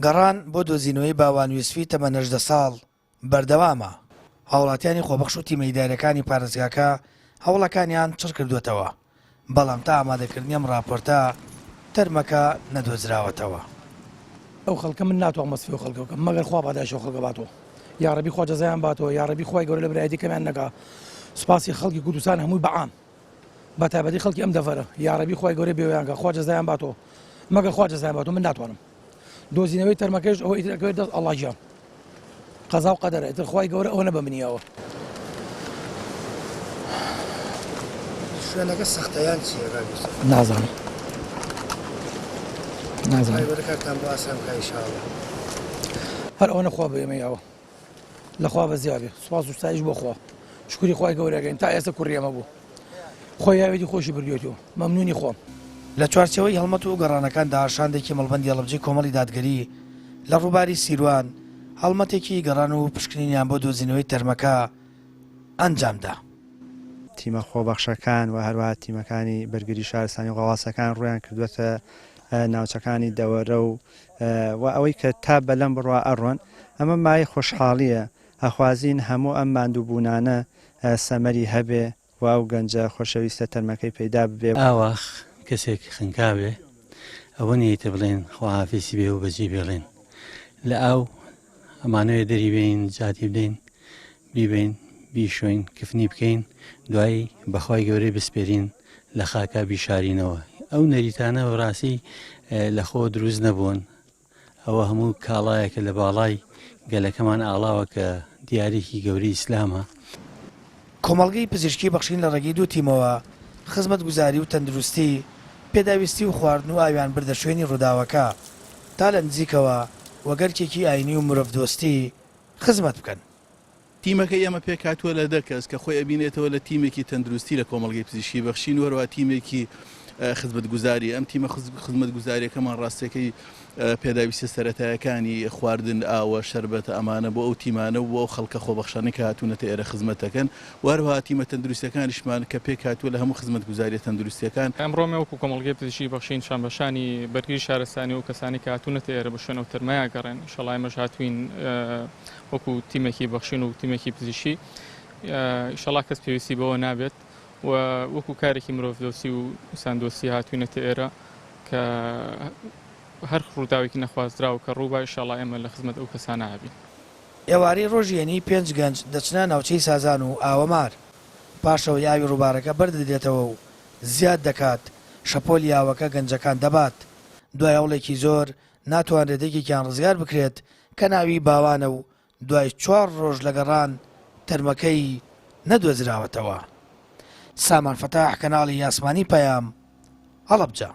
گەڕان بۆ دۆزینەوەی باوان یوسفی تەمەن 18 ساڵ بەردەوامە، هاوڵاتیانی خۆبەخش و تیمە ئیداریەکانی پارێزگاکە هەوڵەکانیان چڕکردووەتەوە، بەڵام تا ئامادەکردنی ئەم ڕاپۆرتە تەرمەکە نەدۆزراوەتەوە. ئەو خەڵکە من ناتوانم وەسفی ئەو خەڵکە بکەم مەگەر خوا پاداشتی ئەو خەڵکە باتەوە یاڕەبی خوا جەزایان باتەوە یاڕەبی خوای گەورە لە برایەتی کەمیان نەکا سوپاسی خەڵکی کوردستان هەمووی بە عام بە تایبەتی خەڵکی ئەم دەڤەرە یاڕەبی خوای گەورە بێوەیان کە خوا جەزایان باتەوە مەگەر خوا جەزایان باتەوە من ناتوانم دۆزینەوەی تەرمەکەش ئەوە ئیتر ئەکەوێت دەست ئەڵڵا گیان قەزا و قەدەرە ئیتر خوای گەورە ئەوە نە بە منیەوە. شوێنەکە سەختە یان چییە کاک یوسف؟ نازانم نازانم. خوای گەورە کارتان بۆ ئاسان بکا ئیشاڵڵا. هەر ئەوەنە خوا بە ئێمە یاوە لە خوا بەزیا بێ سوپاس و ستایش بۆ خوا شکری خوای گەورە ئەکەین تا ئێستا کوڕی ئێمە بوو خۆی یاوێتی خۆشی بردوێتەوە مەمنونی خۆم. لە چوارچێوەی هەڵمەت و گەڕانەکاندا شاندێکی مەڵبەندی هەڵەبجەی کۆمەڵی دادگەری لە ڕووباری سیروان هەڵمەتێکی گەڕان و پشکنینیان بۆ دۆزینەوەی تەرمەکە ئەنجامدا. تیمە خۆبەخشەکان و هەروەها تیمەکانی بەرگری شارستانی و غەواسەکان ڕوویان کردووەتە ناوچەکانی دەوەرە و و ئەوەی کە تا بەلەم بڕوا ئەڕۆن ئەمە مایەی خۆشحاڵییە ئەخوازین هەموو ئەم ماندووبوونانە سەمەری هەبێ و ئەو گەنجە خۆشەویستە تەرمەکەی پەیدا ببێ. ئاواخ کەسێک خنکابێ ئەوە نیە ئیتر بڵێن خواحافیزی بێ و بەجێی بێڵێن لە ئاو ئەمانەوێ دەری بێین جاتی بدەین بیبەین بیشۆین کفنی بکەین دوایی بەخوای گەورەی بسپێرین لە خاکا بیشارینەوە ئەو نەریتانە بەڕاستی لە خۆ دروست نەبوون ئەوە هەموو کاڵایەکە لە باڵای گەلەکەمان ئاڵاوە کە دیارێکی گەورەی ئیسلامە. کۆمەڵگەی پزیشکی بەخشین لە ڕێگەی دوو تیمەوە خزمەتگوزاری و تەندروستی، پێداویستی و خواردن و ئاویان بردە شوێنی ڕووداوەکە تا لە نزیکەوە وەگەرکێکی ئاینی و مرۆڤدۆستی خزمەت بکەن. تیمەکەی ئێمە پێکهاتووە لە دە کەس کە خۆی ئەبینێتەوە لە تیمێکی تەندروستی لە کۆمەڵگەی پزیشکی بەخشین و هەروەها تیمێکی خزمەتگوزاری، ئەم تیمە خزمەتگوزاریەکەمان ڕاستیەکەی پێداویستیە سەرەتایەکانی خواردن، ئاوە، شەربەتە ئەمانە بۆ ئەو تیمانە و بۆ ئەو خەڵکە خۆبەخشانەی کە هاتوونەتە ئێرە خزمەت دەکەن و هەروەها تیمە تەندروستیەکانیشمان کە پێکهاتووە لە هەموو خزمەتگوزاریە تەندروستیەکان. ئەمڕۆ ئێمە وەکو کۆمەڵگەی پزیشکی بەخشین شانبەشانی بەرگری شارستانی و کەسانی کە هاتوونەتە ئێرە بە شوێن ئەو تەرمەیا گەڕێن، ئیشەڵا ئێمەش هاتووین وەکو تیمێکی بەخشین و تیمێکی پزیشکی ئیشەڵا کەس پێویستی بەوە نابێت و وەکو کارێکی مرۆڤدۆستی و ئینساندۆستی هاتوینەتە ئێرە کە هەر ڕووداوێکی نەخوازراو کە ڕووبا ئیشەڵا ئێمە لە خزمەت ئەو کەسانە ئەبین. ئێوارەی ڕۆژی هەینی پێنج گەنج دەچنە ناوچەی سازان و ئاوەمار، پاش ئەوەی ئاوی ڕووبارەکە بەردەدرێتەوە و زیاد دەکات، شەپۆلی ئاوەکە گەنجەکان دەبات، دوای هەوڵێکی زۆر ناتوانرێت یەکێکیان ڕزگار بکرێت کە ناوی باوانە و دوای چوار ڕۆژ لە گەڕان تەرمەکەی نەدۆزراوەتەوە. سامان فەتاح کەناڵی ئاسمانی پەیام، هەڵەبجە.